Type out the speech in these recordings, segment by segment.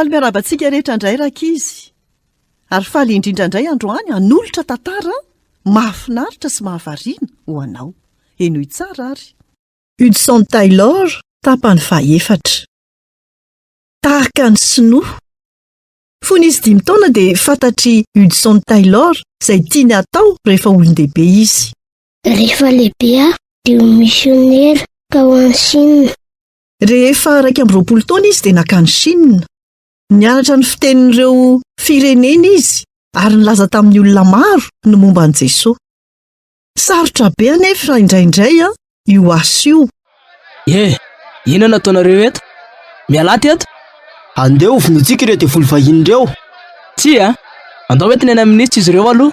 Faly miarahaba antsika rehetra indray rankizy. Ary faly indrindra indray androany hanolotra tantara mahafinaritra sy mahavariana ho anao. Henoy tsara ary. Hudson Taylor, tapany fahefatra. Tahaka ny Sinoa. Fony izy dimy taona dia fantatr'i Hudson Taylor izay tiany hatao rehefa olon-dehibe izy. Rehefa lehibe aho dia ho misionera ka ho any Chine. Rehefa 21 taona izy dia nankany Chine. Nianatra ny fitenin'ireo firenena izy ary nilaza tamin'ny olona maro ny momba an'i Jesoa. Sarotra be anefa indraindray io asa io. Eh! Inona no ataonareo eto? Mialà aty eto! Andeha ho vonointsika ireo devoly vahiny ireo! Tsia! Andao entina eny amin'ny minisitra izy ireo aloha!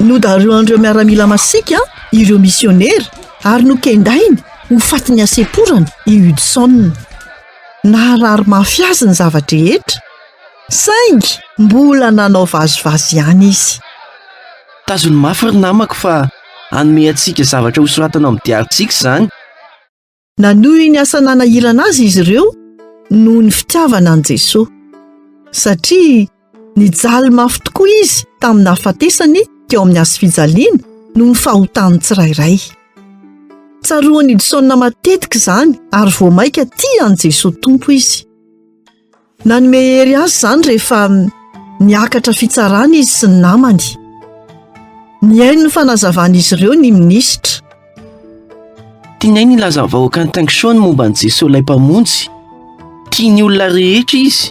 Nodarohan'ireo miaramila masiaka ireo misionera ary nokendainy ho fatin'ny hasemporana i Hudson. Naharary mafy azy ny zava-drehetra, saingy mbola nanao vazivazy ihany izy. Tazony mafy ry namako fa hanome antsika zavatra hosoratana ao amin'ny diarintsika izany. Nanohy ny asa nanahirana azy izy ireo noho ny fitiavana an'i Jesoa, satria nijaly mafy tokoa izy tamin'ny nahafatesany teo amin'ny hazofijaliana noho ny fahotan'ny tsirairay. Tsaroan'i Hudson matetika izany ary vao mainka tia an'i Jesoa Tompo izy. Nanome hery azy izany rehefa niakatra fitsarana izy sy ny namany. Nihaino ny fanazavan'izy ireo ny minisitra. Tianay ny hilaza amin'ny vahoakan'i Tangshan ny momba an'i Jesoa ilay Mpamonjy. Tian'ny olona rehetra izy.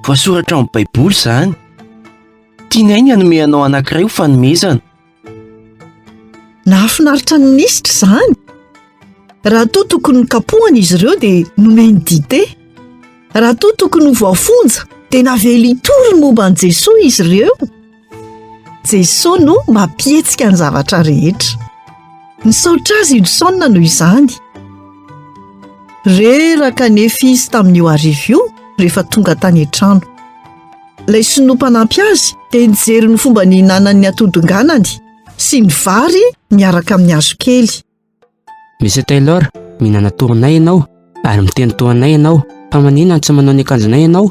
Voasoratra ao amin'ny Baiboly izany. Tianay ny hanome anao anankiray ho fanomezana. Nahafinaritra ny minisitra izany. Raha toa tokony nokapohana izy ireo dia nomeny dite. Raha toa tokony ho voafonja dia navela hitory ny momba an'i Jesoa izy ireo. Jesoa no mampihetsika ny zavatra rehetra. Nisaotra azy i Hudson noho izany. Reraka anefa izy tamin'io hariva io rehefa tonga tany an-trano. Ilay sinoa mpanampy azy dia nijery ny fomba nihinanany ny atodinganany sy ny vary miaraka amin'ny hazokely. Monsieur Taylor, mihinana toa anay ianao ary miteny toa anay ianao, fa maninona no tsy manao ny akanjonay ianao?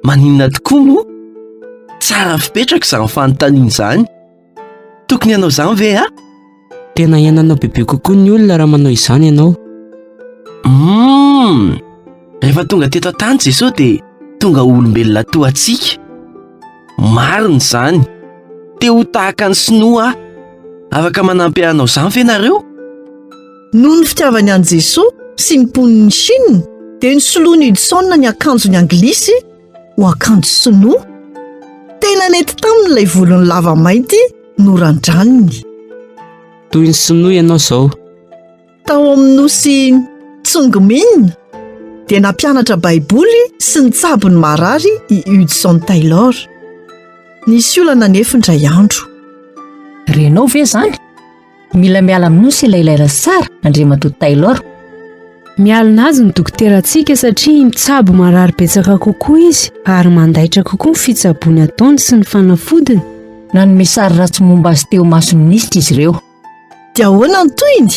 Maninona tokoa moa? Tsara fipetraka izany fanontaniana izany. Tokony hanao izany ve aho? Tena hiainanao bebe kokoa ny olona raha manao izany ianao. Humm! Rehefa tonga teto an-tany Jesosy dia tonga ho olombelona toa antsika. Marina izany. Te ho tahaka ny sinoa aho. Afaka manampy ahy hanao izany ve nareo? Noho ny fitiavany an'i Jesosy sy ny mponin'i Chine dia nosoloin'i Hudson ny akanjony anglisy ho akanjo sinoa. Tena nety taminy ilay volony lava mainty norandraniny. Toy ny sinoa ianao izao. Tao amin'ny nosy Tsungmin dia nampianatra Baiboly sy nitsabo ny marary i Hudson Taylor. Nisy olana anefa indray andro. Renao ve izany? Mila miala amin'ny nosy ilay Lairasara, Andriamatoa Taylor. Mialona azy ny dokoterantsika satria mitsabo marary betsaka kokoa izy ary mandaitra kokoa ny fitsaboana ataony sy ny fanafodiny. Nanome sary ratsy momba azy teo imason'ny minisitra izy ireo. Dia ahoana ny tohiny?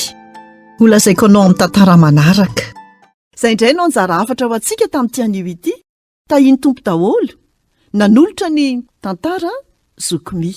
Holazaiko anao amin'ny tantara manaraka. Izay indray no anjara hafatra ho antsika tamin'ity anio ity. Tahian'ny Tompo daholo. Nanolotra ny tantara Zoky Mi.